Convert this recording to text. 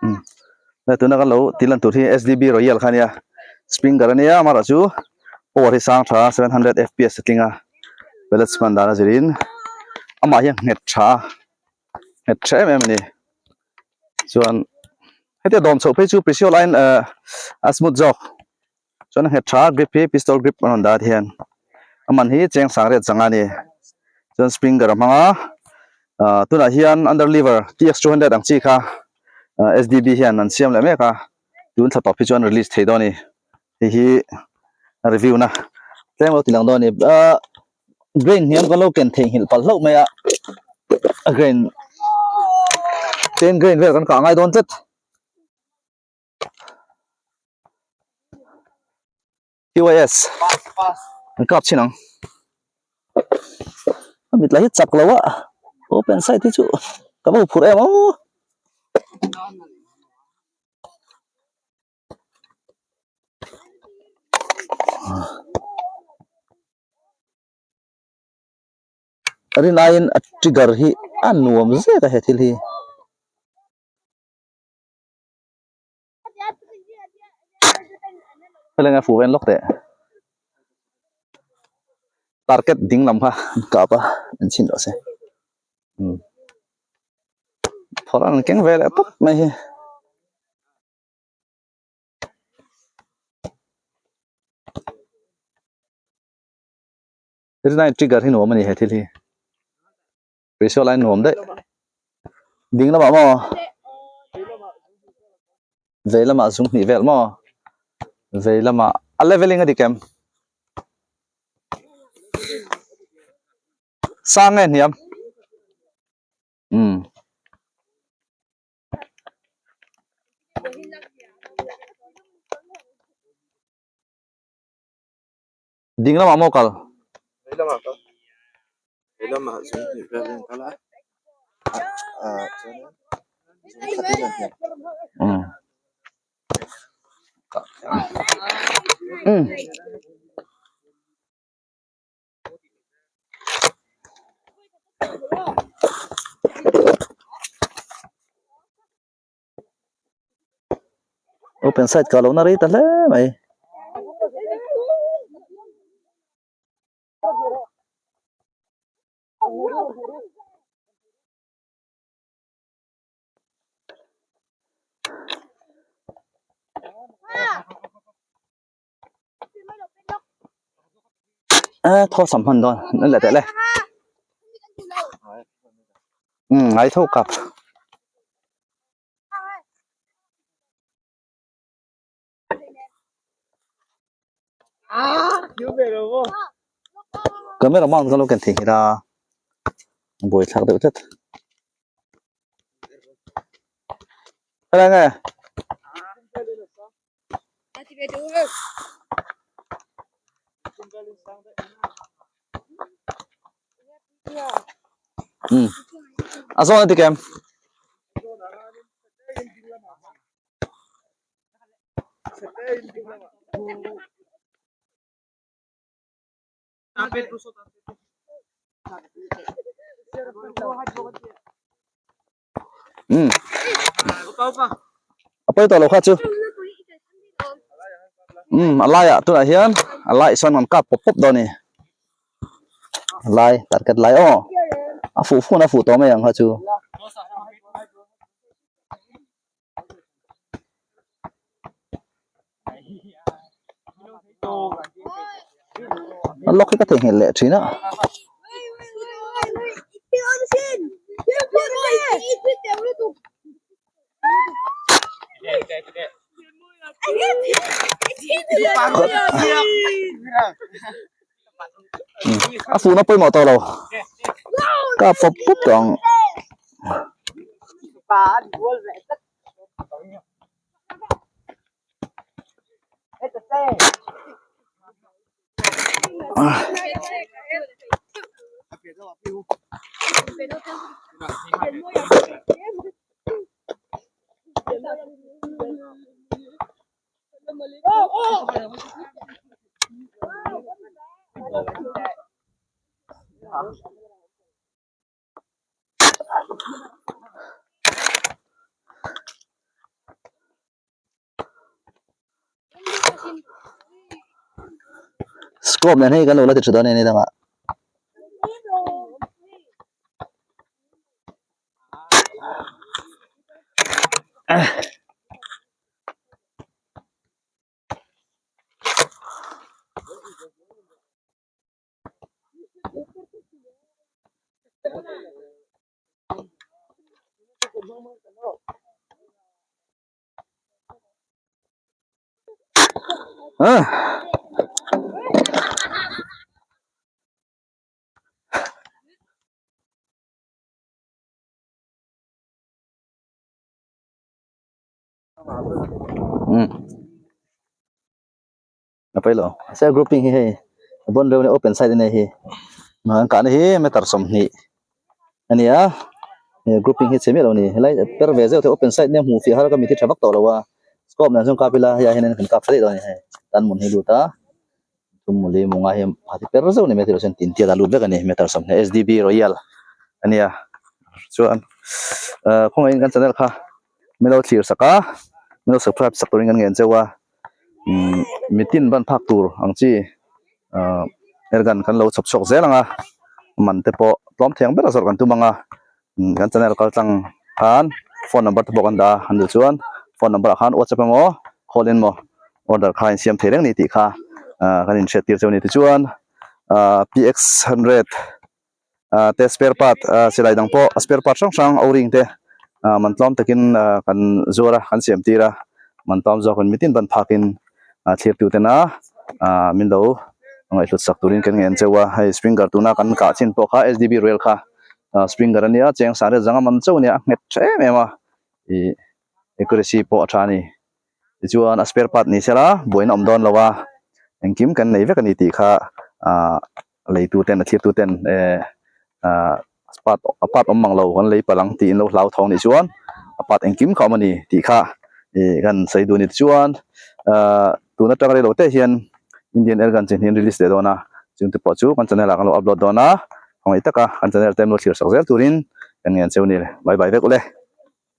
Le tuna kan lo tih lan tur hi SDB Royal kha ania springer ania amaherawh chu power hi sang tha 700 fps a tling a pellets hman dan a zirin amah hi a nghet tha a nghet tha em em a ni chuan hetia dawm chhoh phei chu precio line eh a smooth zawk chuan a nghet tha a grip hi pistol grip an rawn dah a tihian a man hi cheng sang riat changa a ni chuan springer a hmang a ah tunah hian under lever TX 200 ang chi kha ah SDB hian an siam leh mek a tun thla tawp hi chuan release thei dawn a ni hei hi a review na tlem lo ti lang dawn a ni ah grain hniam kan lo ken theihnghilh palh hlauh mai a a grain ten grain vel kan kah ngai dawn tlat. QIS an kap chin ang a mit lah hi chak lo a open side hi chu ka va huphurh em aw rin aiin a trigger hi a nuam zet a he thil hi. Heleng a fuh ven lawk teh target ding lam kha an kap a an chhin rawh se umm phawrh an keng ve leh tawp mai hi. Rinai trigger hi nuam a ni he thil hi. Ratio lai nuam daih. Ding lamah maw? Vei lamah zung hnih vel maw? Vei lamah a leveling a dik em? Sang nge hniam? Umm. Ding lamah maw kal? Vei lamah kal. Vei lamah zung hnih vel in kal a. Ah chuanin zung khat in a hniam. Umm. Umm. Open side ka lo na rei ta hle mai. A thaw sam hman dawn an leh teh le umm ngai tho kap. Camera mount ka lo ken thei nghilh a buaithlak deuh tlat. Helai nge? Um a zawn a ti kem. Um a pawi tawh lo kha chu um a laiah tunah hian a lai sawn an kap pawp pawp dawn a ni a lai target lai aw a fuh fun a fuh tawh mai ang kha chu. A lock hi ka theihnghilh leh thin a. A fuhna pawimawh tawh lo ka pawp pawp tawh ang. Scope nen hei kan lo la ti tha dawn a ni dangah. Ah. Um. A pawi lo. Mahse grouping hi hei a bawn reuh a ni open side a nia hi. An kahna hi meter 20 a ni a. He grouping hi chhe miah lo a ni. Helai per ve zeuh te open side nia hmuh fiah har ka mi thi tha vak tawh lo a. Scope nen chuan kap ila hei ah hian kan kap tha daih dawn a ni hei. Tan hmun hi lut a. Thum mawli munga hi pha ti per zeuh a ni mai thei lo chuan tin tiat a lut vek a ni meter 20 SDB Royal a nia. Chuan ah khawngaihin kan channel kha min lo thlir sak a min lo subscribe sak turin kan ngen cheu a. Umm mitin ban phak tur ang chi ahh airgun kan lo chhawp chhuak zel ang a man te pawh tlawm thiang ber a zawrh kan tum ang a umm kan channel kal tlang khan phone number te pawh kan dah a an duh chuan phone number ah khan whatsapp emaw call in emaw order kha insiam thei reng a ni tih kha ahh kan inhriat tir cheu a ni tichuan ahh px hundred. ah te spare part ah silai dang pawh spare part hrang hrang o ring te ah man tlawm takin ah kan zuar a kan siam tir a man tlawm zawk in mitin ban phak in ah thlir tu ten a ah min lo ngaihhlut sak turin kan ngen cheu a hei springer tuna kan kah chin pawh kha sdb rail kha ah springer ania cheng sangriat zanga man chauh ania a nghet tha em em a ih accuracy pawh a tha a ni tichuan a spare part ni sela buaina awm dawn lo a engkim kan nei vek a ni tih kha ah leitu ten a thlir tu ten eh ah part a part awm mang lo kan lei palh ang tiin lo hlau thawng nih chuan a part engkim kha a awm a ni tih kha ih kan sawi duh a ni tichuan ah tun atanga rei lo te hian Indian airgun chi hnih an release leh dawn a chung te pawh chu kan channel ah kan lo upload dawn a khawngaih taka kan channel te an lo thlir sak zel turin kan ngen cheu a ni bye bye vek ule.